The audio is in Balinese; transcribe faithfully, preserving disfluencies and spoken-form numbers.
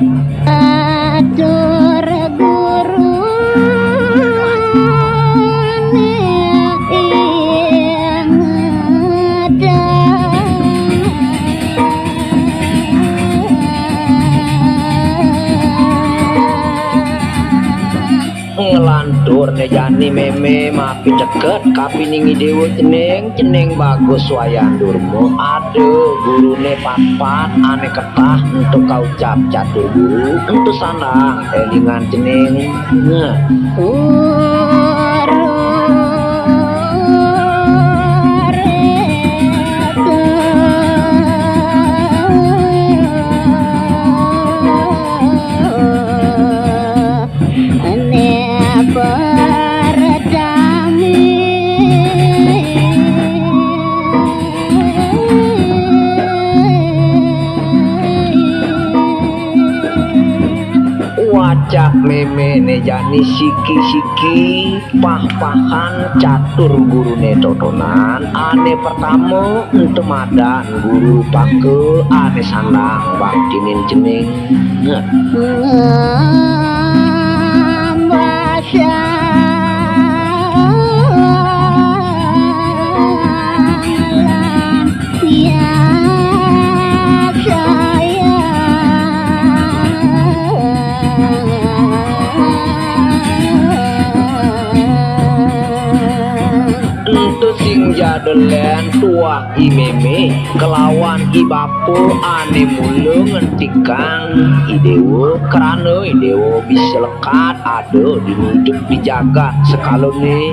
Atur guru ing Nglantur né jani mémé mapi ceket kapining I Déwa cening, cening bagus wayah durma. Ada gurune patpat ane ketah ento kaucap catur guru, ento sandang elingan cening. Nah. Wacak mémé né jani siki-siki pah-pahan catur gurune totonan. Ane pertama ento madan guru pake, ane sandang bangkinin cening. Ento sing jadelen tuah I Mémé kelawan I Bapa ane mula ngentikang I Déwa, krana I Déwa bisa lekat ada dini idup di jagat sekalane.